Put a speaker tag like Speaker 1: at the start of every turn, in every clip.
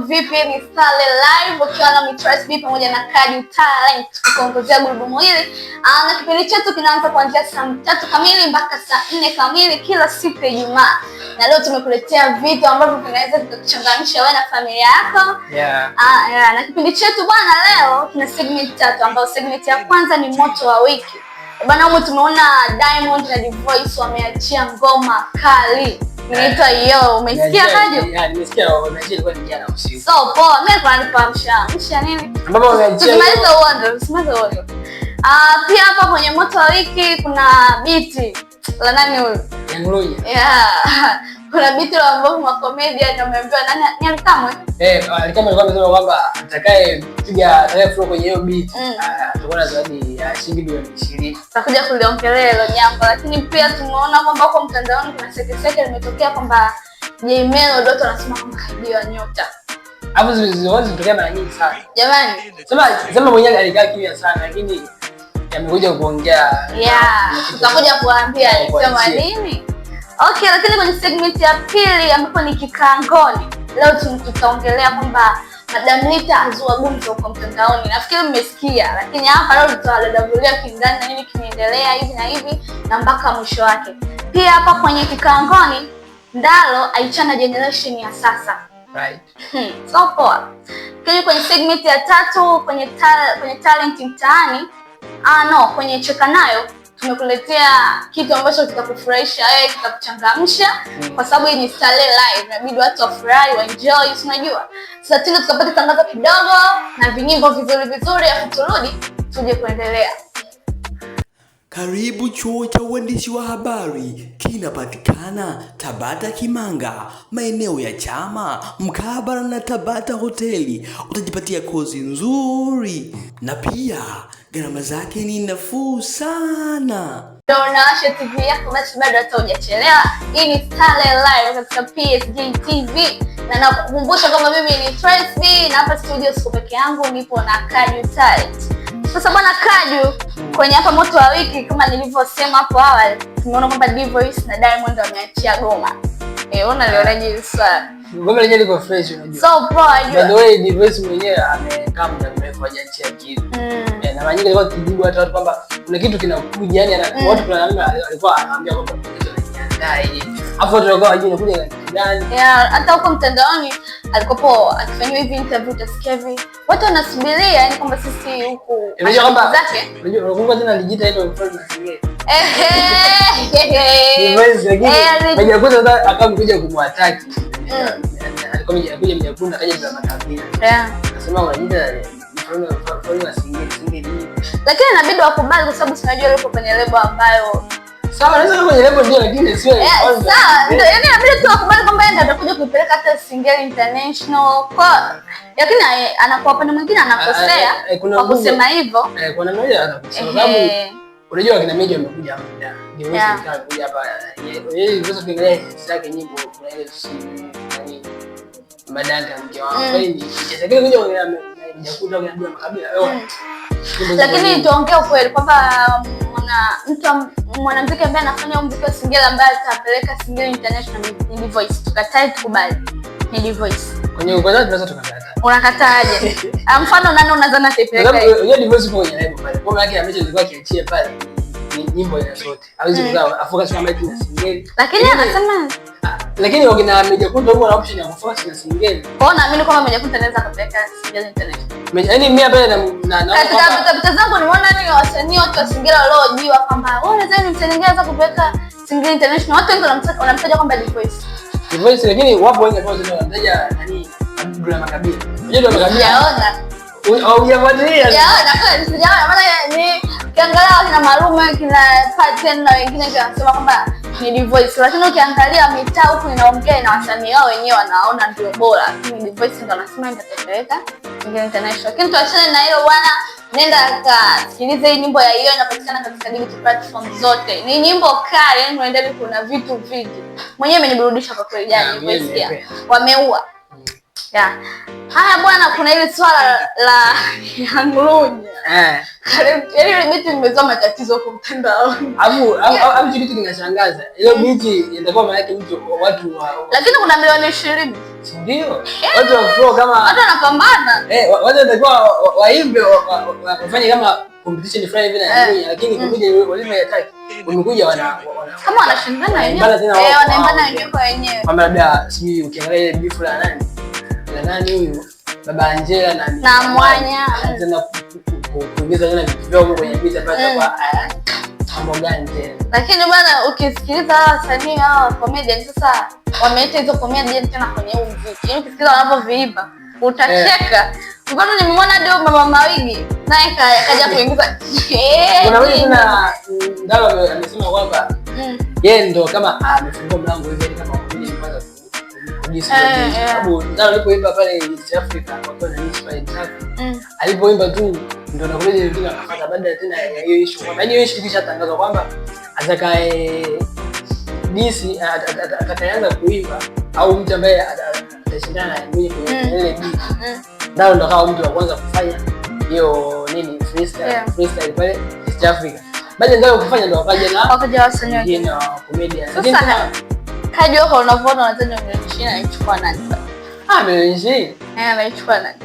Speaker 1: Vipi? Ni Sale Live ukiwa na Mitress B pamoja na Kaju Talent kukuongozea gurudumu hili. Na kipindi chetu kinaanza kuanzia saa 3 kamili mpaka saa 4 kamili kila siku ya Ijumaa. Na leo tumekuletea vitu ambavyo vinaweza vikakuchangamsha wewe na familia yako. Yeah. Na kipindi chetu bwana leo kina segment tatu, ambayo segment ya kwanza ni moto wa wiki. Bwana, humu tumeona Diamond na Dvoice wameachia ngoma kali inaitwa Yo. Umesikia Kaju?
Speaker 2: Yeah, nimesikia wameachia, ilikuwa ni jana usiku.
Speaker 1: So poa, mimi kwa nanipa msha nini?
Speaker 2: Ambapo wameachia
Speaker 1: Tusimalize uondo, tusimalize uondo. Pia hapa kwenye moto wa wiki kuna biti la nani huyu?
Speaker 2: Young Lunya.
Speaker 1: Yeah. Kuna biti la ambao wa comedian wameambiwa nani ni Alikamwe?
Speaker 2: Eh, Alikamwe alikuwa amesema kwamba atakaye piga atakaye flow kwenye hiyo beat atakuwa na zawadi ya shilingi milioni 20.
Speaker 1: Tutakuja kuliongelea hilo jambo, lakini pia tumeona kwamba huko mtandaoni kuna sekeseke limetokea kwamba Jay Melody watu wanasema kwamba kaibiwa nyota.
Speaker 2: Hapo zilitokea mara nyingi sana.
Speaker 1: Jamani,
Speaker 2: Sema mwenyewe alikaa kimya sana, lakini amekuja kuongea.
Speaker 1: Yeah, tutakuja kuambia alisema nini. Okay, lakini kwenye segment ya pili ambapo ni kikangoni, leo tutaongelea kwamba Madam Rita azua gumzo huko mtandaoni. Nafikiri mmesikia, lakini hapa leo tutadadavulia kindani na nini kimeendelea hivi na hivi na mpaka mwisho wake. Pia hapa kwenye kikangoni, Ndalo aichana generation ya sasa.
Speaker 2: Right.
Speaker 1: So poa. Lakini kwenye segment ya tatu kwenye talent mtaani, kwenye cheka nayo tumekuletea kitu ambacho kitakufurahisha wewe, kitakuchangamsha kwa sababu hii ni Starehe Live, inabidi watu wafurahi, wa enjoy, si unajua. Sasa tena tukapata tangazo kidogo na vinyimbo vizuri vizuri, afu turudi tuje kuendelea.
Speaker 3: Karibu chuo cha uandishi wa habari, kinapatikana Tabata Kimanga, maeneo ya Chama, mkabala na Tabata Hoteli. Utajipatia kozi nzuri na pia gharama zake ni nafuu sana.
Speaker 1: Ndio unawasha TV yako basi bado hata hujachelewa. Hii ni Starehe Live katika PSG TV. Na nakukumbusha kwamba mimi ni Trace B na hapa studio siko peke yangu, nipo na Kaju Talent. Sasa bwana Kaju, kwenye hapa moto wa wiki kama nilivyosema hapo awali, tumeona kwamba Dvoice na Diamond wameachia goma. Unalionaje hili swala?
Speaker 2: Goma lenyewe liko fresh unajua.
Speaker 1: So poa
Speaker 2: By the
Speaker 1: unajua.
Speaker 2: way, Dvoice mwenyewe amekaa muda mrefu hajaachia kitu. Na mara nyingi alikuwa akijibu hata watu kwamba kuna kitu kinakuja, yani watu kuna namna alikuwa anawaambia kwamba kuna kitu anakiandaa hivi. Alafu watu walikuwa hawajui inakuja na kitu gani.
Speaker 1: Yeah, hata huko mtandaoni alikopo akifanyiwa hivi interview utasikia hivi watu wanasubiria, yani kwamba sisi huku
Speaker 2: Unajua kwamba
Speaker 1: zake.
Speaker 2: unajua unakumbuka tena alijiita ile mfalme wa Singeli.
Speaker 1: Ehe.
Speaker 2: Dvoice, lakini
Speaker 1: Eh,
Speaker 2: Mwijaku sasa akawa amekuja kumwataki. Alikuwa amekuja Mwijaku akaja bila makabila. Akasema unajiita mfalme wa Singeli, Singeli nini?
Speaker 1: Lakini inabidi wakubali kwa sababu tunajua yuko kwenye lebo ambayo
Speaker 2: Sawa, anaweza kuwa kwenye lebo ndio, lakini sio ya kwanza.
Speaker 1: Sawa, ndio, yani inabidi tu wakubali kwamba yeye ndio atakuja kuipeleka hata Singeli International. Kwa lakini anakuwa upande mwingine anakosea
Speaker 2: Kuna
Speaker 1: kwa
Speaker 2: nguvu.
Speaker 1: kusema hivyo.
Speaker 2: Kwa namna hiyo anakosea kwa sababu unajua kina Meja wamekuja muda. Ndio wewe amekuja hapa. Yeye unaweza kuangalia hits zake nyimbo, kuna ile si nani madanga mke wangu. Kwa hiyo ni lakini kuja kuangalia Mwijaku au Dula Makabila wewe.
Speaker 1: Lakini tuongee ukweli kwamba mwanamuziki ambaye anafanya muziki wa Singeli ambaye atapeleka Singeli International ni Dvoice. Tukatae tukubali. Ni Dvoice.
Speaker 2: Kwenye ukanda tunaweza tukakataa.
Speaker 1: Unakataaje? Mfano nani unadhani ataipeleka?
Speaker 2: Kwa sababu unajua Dvoice yupo kwenye lebo pale. Kwa maana yake ambacho alikuwa akiachia pale ni nyimbo ya sote. Hawezi kuzaa afocus kama eti na Singeli.
Speaker 1: Lakini anasema
Speaker 2: Lakini wakina Mwijaku huwa na option ya kufocus na Singeli.
Speaker 1: Kwa hiyo naamini kwamba Mwijaku anaweza kupeleka Singeli International.
Speaker 2: Yaani mimi hapa na
Speaker 1: Katika pita zangu nimeona ni wasanii wote wa Singeli waliojiwa kwamba wewe unadhani msanii gani anaweza kupeleka Singeli International? Watu wengi wanamtaja kwamba Dvoice.
Speaker 2: Dvoice, lakini wapo wengi ambao wanamtaja nani Dula Makabila. Unajua Dula Makabila?
Speaker 1: Sijaona.
Speaker 2: Hujafuatilia?
Speaker 1: Sijaona, kweli sijaona. Maana ni ukiangalia kina Marume, kina Paten na wengine wanasema kwamba ni Dvoice, lakini ukiangalia mitaa huku inaongea na wasanii wao wenyewe wanaona ndio bora, lakini Dvoice ndio wanasema itatepeleka Singeli International. Lakini tuachane na hilo bwana, nenda kasikilize hii nyimbo ya hiyo, inapatikana katika digital platform zote. Ni nyimbo kali, yani unaenda kuna vitu vingi. Mwenyewe imeniburudisha kwa kweli jana niliposikia. Wameua. Yeah. Haya bwana, kuna ile swala la Young Lunya. Yaani ile biti nimezua matatizo huko mtandaoni.
Speaker 2: Afu kitu kinashangaza. Ile biti itakuwa maana yake mtu watu wa
Speaker 1: Lakini kuna milioni 20.
Speaker 2: Si ndio? Watu wa flow kama
Speaker 1: Watu wanapambana.
Speaker 2: Watu wanatakiwa waimbe wafanye kama competition fulani hivi na nini, lakini comedian walivyoyataki wamekuja wana
Speaker 1: kama wanashindana wenyewe. Wanaimbana wenyewe kwa wenyewe.
Speaker 2: Kama labda sijui ukiangalia ile beef la nani? La nani huyu? Baba Angela
Speaker 1: na Mwanya.
Speaker 2: Tena kuingiza tena vitu vyao kwenye beat pale kwa mambo gani tena?
Speaker 1: Lakini bwana ukisikiliza wasanii hao comedian sasa wameita hizo comedian tena kwenye huu muziki. Yaani ukisikiliza wanavyoviimba utacheka. Mfano nimemwona ndio Mama Mawigi naye kaja kuingiza.
Speaker 2: Kuna wewe tena Ndalo amesema kwamba yeye ndo kama amefungua mlango hivi kama comedian kwanza kujisi. Sababu Ndalo alipoimba pale East Africa wakiwa na nchi pale Africa. Alipoimba tu ndo na comedian wengine wakafuata baada tena ya hiyo issue. Kwa hiyo issue ilishatangazwa kwamba atakaye disi atakayeanza kuimba au mtu ambaye atashindana na mimi kwenye ile beat. Ndalo ndo akawa mtu wa kwanza kufanya hiyo nini freestyle pale East Africa. Baada ya Ndalo kufanya ndo wakaja na
Speaker 1: wakaja wasanii
Speaker 2: wengine wa comedian.
Speaker 1: Sasa kaji wako unavyoona unadhani milioni 20 anaichukua nani?
Speaker 2: Milioni 20.
Speaker 1: Anaichukua nani?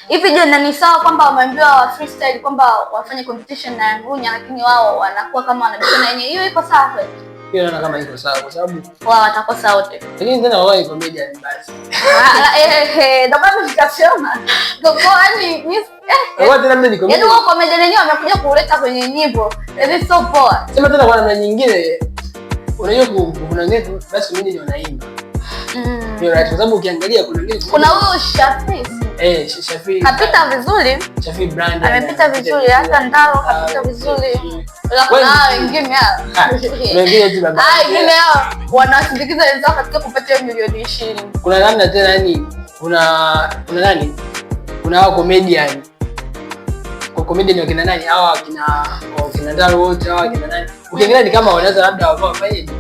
Speaker 1: Hivi je, na ni sawa kwamba wameambiwa wa freestyle kwamba wafanye competition na Ngunya lakini wao wanakuwa kama wanabishana wenyewe? Hiyo iko sawa kweli?
Speaker 2: Hiyo naona kama iko sawa kwa sababu
Speaker 1: wao watakosa wote.
Speaker 2: Lakini tena wao ni comedian basi.
Speaker 1: Ndio maana nikasema. Kwa yani
Speaker 2: wao tena ni comedian.
Speaker 1: Yaani wao comedian wenyewe wamekuja kuleta kwenye nyimbo. Yaani so poa.
Speaker 2: Sema tena kwa namna nyingine unajua kuna wengine basi comedian wanaimba. Ndio right, kwa sababu ukiangalia kuna wengine
Speaker 1: kuna huyo Shafi.
Speaker 2: Shafi
Speaker 1: kapita vizuri.
Speaker 2: Shafi brand
Speaker 1: amepita vizuri, hata Ndalo kapita vizuri. Kuna wengine hao.
Speaker 2: Wengine tu baba.
Speaker 1: Wengine hao wanasindikiza wenzao katika kupata milioni 20.
Speaker 2: Kuna namna tena yani kuna nani? Kuna hao comedian. Kwa comedian wakina nani? Hawa wakina Ndalo wote hawa wakina nani? Ukiangalia ni kama wanaweza labda wafanye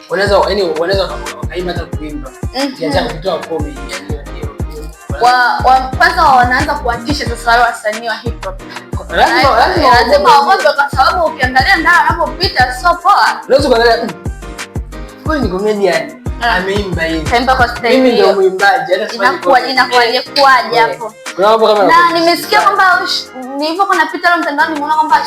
Speaker 2: wanaweza yani wanaweza wakaimba hata kuimba. Kiacha kutoa comedy yani
Speaker 1: kwanza wanaanza kuwatisha sasa wale wasanii wa hip hop. Lazima waogope kwa sababu ukiangalia Ndalo anapopita sio poa.
Speaker 2: Unaweza kuangalia huyu ni comedian ameimba hivi.
Speaker 1: Kaimba kwa style.
Speaker 2: Mimi ndio mwimbaji hata
Speaker 1: inakuwa inakuwaje hapo. Na nimesikia kwamba nilivyokuwa napita leo mtandaoni nimeona kwamba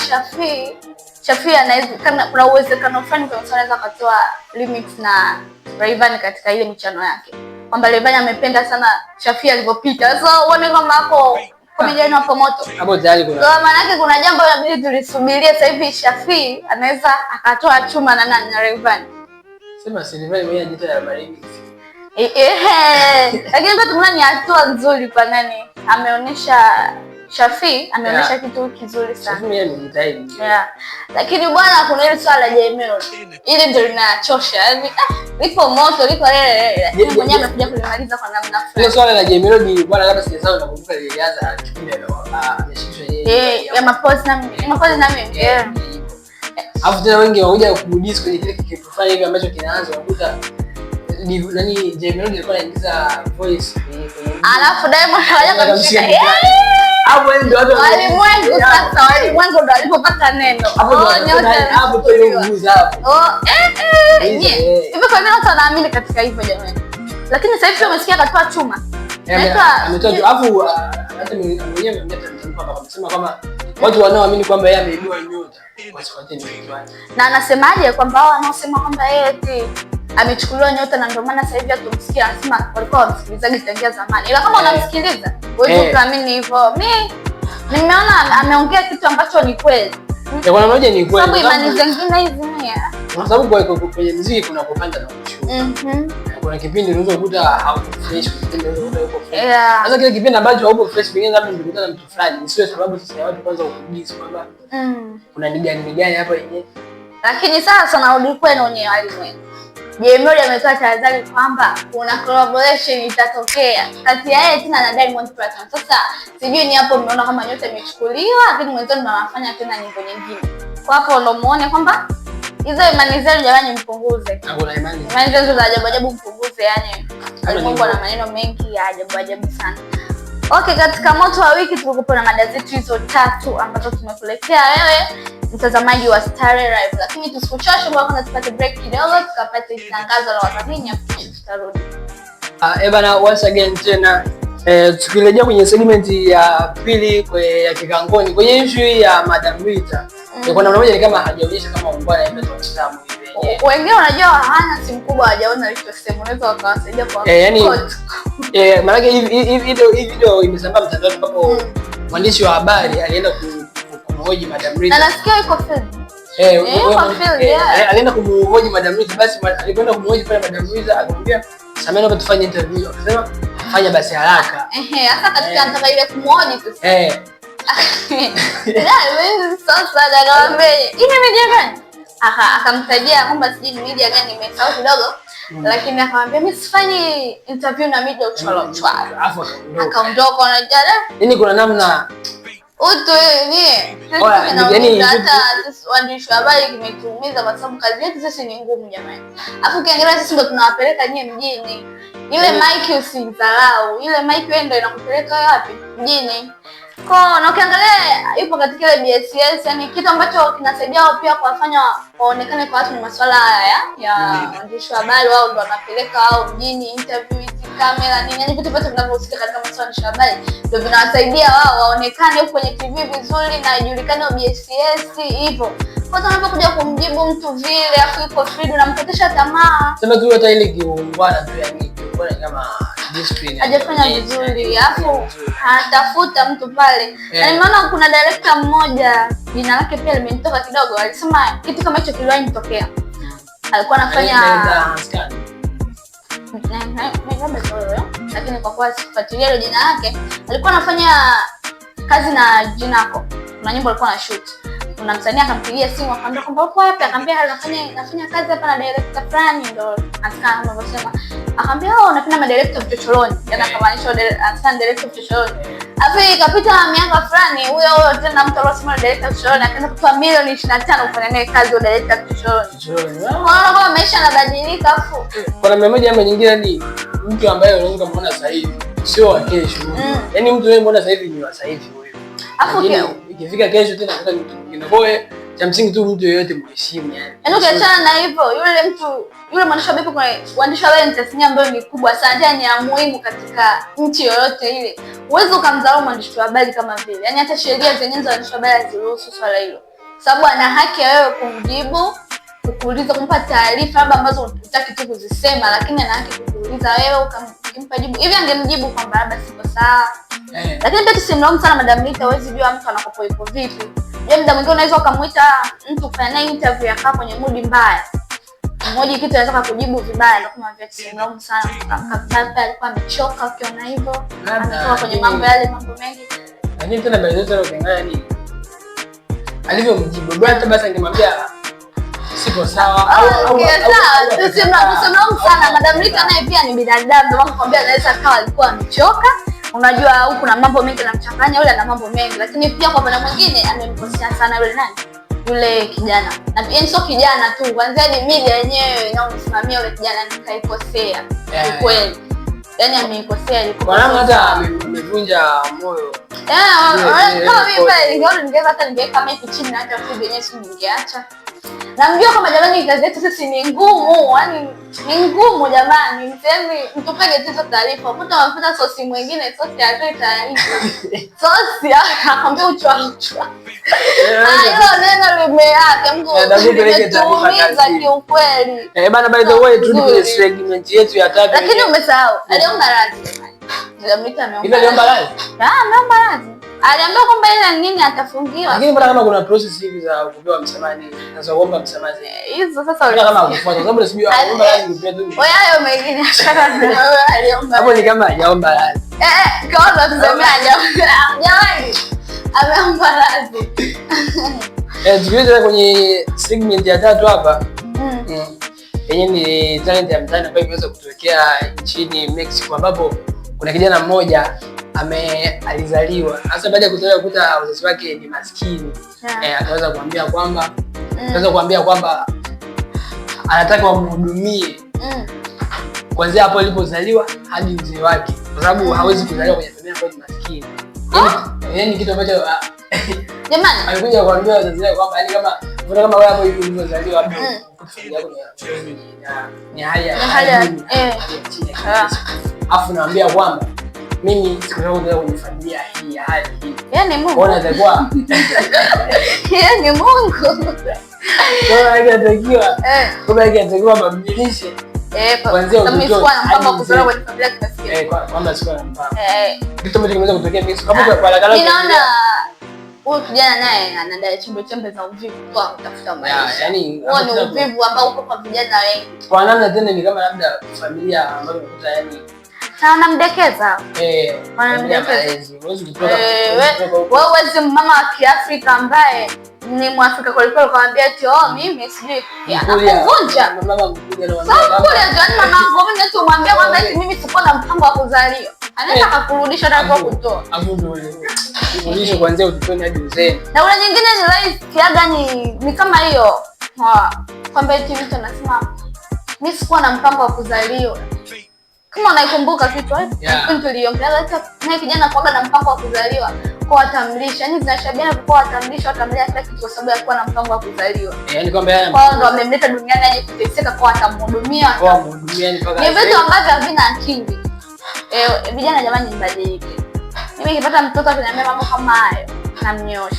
Speaker 1: Shafi anaweza, kuna uwezekano fulani kwa mfano anaweza akatoa remix na Rayvanny katika ile michano yake. Kwamba Rayvanny amependa sana Shafi alivyopita. So uone kwamba hapo comedian hapo moto.
Speaker 2: Hapo tayari kuna.
Speaker 1: Kwa maana yake kuna jambo inabidi tulisubirie sasa hivi Shafi anaweza akatoa chuma na nani na Rayvanny.
Speaker 2: Sema si Rayvanny mwenyewe anajiita ya remix.
Speaker 1: Lakini kwa tunaona ni hatua nzuri kwa nani? Ameonyesha Shafi ameonyesha kitu kizuri sana.
Speaker 2: Shafi mwenyewe amejitahidi.
Speaker 1: Lakini bwana kuna ile swala la Jay Melody. Ile ndio linachosha. Yaani lipo moto liko lele. Lakini mwenyewe amekuja kulimaliza kwa namna fulani.
Speaker 2: Ile swala la Jay Melody bwana labda sijasahau nakumbuka lilianza kipindi ameshikishwa yeye.
Speaker 1: Ya mapozi na mimi. Mapozi na mimi.
Speaker 2: Alafu tena wengi wakuja kudis kwenye kile kifani hivi ambacho kinaanza unakuta nani Jay Melody alikuwa anaingiza voice kwenye
Speaker 1: alafu Diamond haja kumshika.
Speaker 2: Hapo ndio watu
Speaker 1: walimwengu sasa, walimwengu ndio alipopata neno.
Speaker 2: Hapo ndio nguzo hapo.
Speaker 1: Hivi kwa nini watu wanaamini katika hivyo jamani? Lakini sasa hivi umesikia akatoa chuma.
Speaker 2: Ametoa alafu hata mwenyewe amesema kwamba watu wanaoamini kwamba yeye ameibiwa nyota wasifuate ni watu.
Speaker 1: Na anasemaje kwamba wao wanaosema kwamba yeye eti amechukuliwa nyota na ndio maana sasa hivi hatumsikia, anasema walikuwa wamsikilizaji tangia zamani. Ila kama unamsikiliza wewe utaamini hivyo. Mimi nimeona ameongea kitu ambacho ni kweli.
Speaker 2: Kwa moja ni kweli.
Speaker 1: Sababu imani zingine hizi ni
Speaker 2: kwa sababu kwenye muziki kuna kupanda na kushuka. Kuna kipindi unaweza kukuta hauko fresh, kipindi unaweza kukuta uko fresh. Sasa kile kipindi ambacho hauko fresh pengine labda mlikutana na mtu fulani, isiwe sababu sasa ya watu kwanza kukudis kwamba kuna nini gani hapa yenyewe.
Speaker 1: Lakini sasa narudi kwenu wenyewe walimwengu. Jay Melody ametoa tahadhari kwamba kuna collaboration itatokea kati ya yeye tena na Diamond Platnumz. Sasa sijui ni hapo mmeona kama nyota imechukuliwa, lakini mwenzoni ndo anafanya tena nyimbo nyingine. Kwa hapo ndo muone kwamba hizo imani zenu jamani mpunguze.
Speaker 2: Hakuna imani.
Speaker 1: Imani zenu za ajabu ajabu mpunguze, yani Mungu ana maneno mengi ya ajabu ajabu sana. Okay, katika moto wa wiki tulikuwa na mada zetu hizo tatu ambazo tumekuletea wewe mtazamaji wa Starehe Live. Lakini tusikuchoshe, kwa kwanza tupate break kidogo, tukapate tangazo la wadhamini afu tutarudi.
Speaker 2: Bana, once again tena tukirejea kwenye segment ya pili ya Kikangoni kwenye issue ya Madam Rita, kwa namna moja ni kama hajaonyesha kama ungwana imetoa hivi.
Speaker 1: Wengine unajua hana simu kubwa, hawajaona alichosema, unaweza wakawasaidia kwa
Speaker 2: yani maana hivi video imesambaa mtandaoni ambapo mwandishi wa habari alienda kumhoji Madam Rita.
Speaker 1: Na nasikia yuko field.
Speaker 2: Alienda kumhoji Madam Rita, basi alikwenda kumhoji pale Madam Rita akamwambia samahani, naomba tufanye interview. Akasema fanya basi haraka.
Speaker 1: Hasa katika nataka ile kumhoji tu. Sasa akamwambia ile media gani? Akamtajia kwamba sijui ni media gani, nimesahau kidogo. Lakini akamwambia mimi sifanyi interview na media uchwala uchwala.
Speaker 2: Alafu
Speaker 1: akaondoka. Unajua
Speaker 2: nini, kuna namna
Speaker 1: utu ni hata waandishi wa habari kimetuumiza kwa sababu kazi yetu sisi ni ngumu jamani. Alafu ukiangalia sisi ndo tunawapeleka nyie mjini. Ile mic usidharau. Ile mic wewe ndo inakupeleka wapi? Mjini. Kwa na ukiangalia yupo katika ile BSS, yani kitu ambacho kinasaidia wao pia kuwafanya waonekane kwa watu ni masuala haya ya waandishi wa habari, wao ndo wanapeleka wao mjini, interview hizi, kamera nini, yani vitu vyote vinavyohusika katika masuala ya waandishi wa habari ndio vinawasaidia wao waonekane huko kwenye TV vizuri na ijulikane BSS hivyo. Kwa sababu unapokuja kumjibu mtu vile afu yuko free unampotesha tamaa.
Speaker 2: Sema tu hata ile kiungwana tu, yani kiungwana kama discipline
Speaker 1: hajafanya vizuri, afu anatafuta mtu pale. Na nimeona kuna director mmoja jina lake pia limenitoka kidogo, alisema kitu kama hicho kiliwahi nitokea. Alikuwa anafanya lakini kwa kuwa sifuatilia ile jina lake, alikuwa anafanya kazi na Jinako. Kuna nyimbo alikuwa anashoot. Kuna msanii akampigia simu akamwambia kwamba uko wapi? Akamwambia nafanya kazi hapa na director fulani, ndo Anscan kama alivyosema. Akamwambia oh, unapenda madirector vichochoroni. Yaani akamaanisha Anscan director vichochoroni. Alafu ikapita miaka fulani huyo huyo tena mtu aliyosema director vichochoroni akaanza kutoa milioni 25 kufanya naye kazi huyo director vichochoroni. Unaona kama maisha yanabadilika. Afu
Speaker 2: kwa namna moja ama nyingine ni mtu ambaye unaweza kumuona sasa hivi sio wa kesho. Yaani mtu unayemwona sasa hivi ni wa sasa hivi huyo.
Speaker 1: Afu
Speaker 2: ikifika kesho tena kuta mtu mwingine. Kwa hiyo cha msingi tu mtu yeyote mheshimu yani.
Speaker 1: Yaani ukiachana na hivyo yule mtu yule mwandishi wa habari, kwa waandishi wa habari ni tasnia ambayo ni kubwa sana, tena ni ya muhimu katika nchi yoyote ile. Huwezi ukamdharau mwandishi wa habari kama vile. Yaani hata sheria zenyewe za waandishi wa habari haziruhusu swala hilo. Sababu ana haki ya wewe kumjibu, kukuuliza, kumpa taarifa labda ambazo hutaki tu kuzisema, lakini ana haki kukuuliza wewe ukimpa jibu. Hivi angemjibu kwamba labda siko sawa. Lakini pia tusimlaumu sana Madam Rita, huwezi jua mtu anakopo yuko vipi. Je, muda mwingine unaweza ukamuita mtu kufanya naye interview akakaa kwenye mood mbaya. Mmoja kitu anaweza kukujibu vibaya, ndio kama vile tusimlaumu sana. Kaka alikuwa amechoka ukiona hivyo. Ametoka kwenye mambo yale mambo mengi.
Speaker 2: Lakini tena baadaye tena ukiangalia ni alivyomjibu bwana, hata basi angemwambia siko sawa au
Speaker 1: tusimlaumu sana Madam Rita, naye pia ni binadamu, ndio maana nakwambia anaweza akawa alikuwa amechoka. Unajua huku kuna mambo mengi yanamchanganya yule, ana mambo mengi, lakini pia kwa upande mwingine amemkosea sana yule nani, yule kijana. Na pia sio kijana tu, kwanza ni media yenyewe inayomsimamia yule kijana nikaikosea kweli. Yaani ameikosea ilikuwa.
Speaker 2: Kwa namna hata amevunja moyo.
Speaker 1: Kama mimi pale ningeona ningeweza hata ningeweka mic chini na hata feed yenyewe si ningeacha. Namjua kama jamani kazi yetu sisi ni ngumu, yani ni ngumu jamani, msemi mtupege hizo taarifa. Ukuta wamfuta sosi mwingine, sosi hatoi taarifa. Sosi akamwambia uchwa uchwa. Hilo neno limeacha Mungu limetuumiza kiukweli.
Speaker 2: Bana, by the way turudi kwenye segment yetu ya tatu.
Speaker 1: Lakini umesahau, aliomba radhi jamani. Ameomba.
Speaker 2: Aliomba radhi?
Speaker 1: Ameomba radhi. Aliambiwa kwamba ile nini atafungiwa.
Speaker 2: Lakini mbona kama kuna process hivi za kupewa msamaha na za kuomba msamaha
Speaker 1: hizo sasa
Speaker 2: kama hakufuata, sababu sijui aliomba radhi kupewa tu.
Speaker 1: Wewe hayo mengine aliomba.
Speaker 2: Hapo ni kama hajaomba radhi.
Speaker 1: Kama tusemea jamani ameomba radhi.
Speaker 2: Tukiweza kwenye segment ya tatu hapa. Yenyewe ni talent ya mtaani ambayo imeweza kutokea nchini Mexico ambapo kuna kijana mmoja alizaliwa. Hasa baada ya kuzaliwa kukuta wazazi wake ni maskini. Akaweza kuambia kwamba akaweza kuambia kwamba anataka wamhudumie kuanzia hapo alipozaliwa hadi uzee wake, kwa sababu hawezi kuzaliwa kwenye familia ambayo ni maskini. Yaani kitu ambacho
Speaker 1: jamani
Speaker 2: alikuja kuambia wazazi wake kwamba yaani kama mbona kama wewe hapo hivi ulivyozaliwa labda familia yako ni hali ya
Speaker 1: Ni hali ya-
Speaker 2: duni,
Speaker 1: eh.
Speaker 2: hali ya chini kabisa. Alafu naambia kwamba mimi sikutaka kutoka kwenye familia hii ya hali hii.
Speaker 1: Yeye ni Mungu.
Speaker 2: Kwa hiyo natakiwa
Speaker 1: Yeye ni Mungu.
Speaker 2: kwa hiyo natakiwa
Speaker 1: Eh.
Speaker 2: kwa hiyo natakiwa badilishe
Speaker 1: Eh, kwa
Speaker 2: Kuanzia
Speaker 1: sababu
Speaker 2: utotoni
Speaker 1: sikuwa na mpango wa
Speaker 2: hadi
Speaker 1: kuzaliwa
Speaker 2: uzee.
Speaker 1: kwenye familia ya kimaskini.
Speaker 2: eh, kwamba sikuwa na mpango.
Speaker 1: Eh.
Speaker 2: Kitu ambacho kimeweza kutokea mimi kama kwa haraka
Speaker 1: Mimi naona huyu kijana naye anadai chembe chembe za uvivu kwa kutafuta maisha.
Speaker 2: Yani
Speaker 1: Huo ni uvivu ambao uko kwa vijana wengi.
Speaker 2: kwa namna tena ni kama labda familia ambayo unakuta yani
Speaker 1: Na wanamdekeza.
Speaker 2: eh, familia
Speaker 1: Wanamdekeza.
Speaker 2: malezi. Huwezi kutoka
Speaker 1: Eh,
Speaker 2: huwezi kutoka huko.
Speaker 1: wewe huwezi mama wa Kiafrika ambaye ni Mwafrika kwelikweli ukamwambia eti oh, mimi sijui
Speaker 2: Mkuria.
Speaker 1: anakuvunja.
Speaker 2: Mama mkuria anakuambia
Speaker 1: Sasa
Speaker 2: kwamba-
Speaker 1: mkuria ndio yani mamangu mimi eti umwambia kwamba eti mimi sikuwa na mpango wa kuzaliwa. Anaweza
Speaker 2: Eh.
Speaker 1: akakurudisha hata kwa kutoa.
Speaker 2: Afu ndio ufundishe kuanzia utotoni hadi uzeeni.
Speaker 1: Na ule nyingine nilisikiaga ni kama hiyo. Kwamba eti mtu anasema mimi sikuwa na mpango wa kuzaliwa. Kama unaikumbuka kitu eh?
Speaker 2: Yeah.
Speaker 1: Kipindi tuliongelea hata naye kijana kuwaga na mpango wa kuzaliwa kwa watamlisha. Yaani zinashabiana kwa watamlisha, watamlea kila kitu kwa sababu ya kuwa na mpango wa kuzaliwa.
Speaker 2: Eh, yani kwamba yeye
Speaker 1: Kwa hiyo ndo amemleta duniani aje kuteseka kwa watamhudumia.
Speaker 2: kwa mhudumiani mpaka
Speaker 1: Ni vitu ambavyo havina akili. Eh, vijana jamani, mbadilike. Mimi nikipata mtoto akiniambia mambo kama hayo, namnyosha.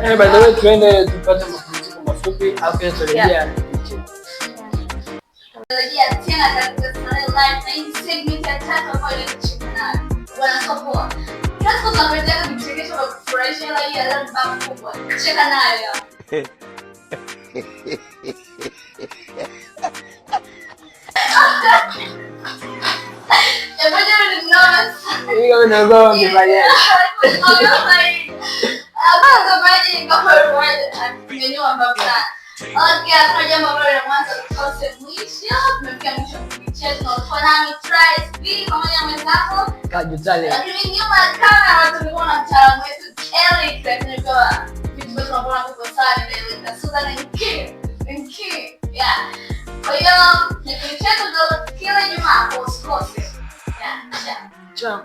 Speaker 2: Eh, by the way tuende tupate mapumziko mafupi afu kisha turejea.
Speaker 1: Rejea tena katika Sanaa Live na hii segment ya tatu ambayo ni kucheka nayo. Bwana sio poa. Kila siku tunakuletea vichekesho vya kufurahisha, ila hii ya leo ni babu kubwa. Cheka nayo. Hebu jamani, ninaona sana.
Speaker 2: Hiyo inakuwa wamefanyaje?
Speaker 1: Okay, hakuna jambo ambalo lina mwanzo kose mwisho. Tumefikia mwisho wa kipindi chetu na ulikuwa nami Trice B pamoja na mwenzako.
Speaker 2: Kaju Talent.
Speaker 1: Lakini nyuma ya kamera tulikuwa na mtaalamu wetu Eric, lakini kwa vitu vyetu tunaona viko sawa ni Eric Susan Nki. Nki. Yeah. Kwa hiyo kipindi chetu ndio kila Ijumaa usikose. Yeah.
Speaker 2: Ciao.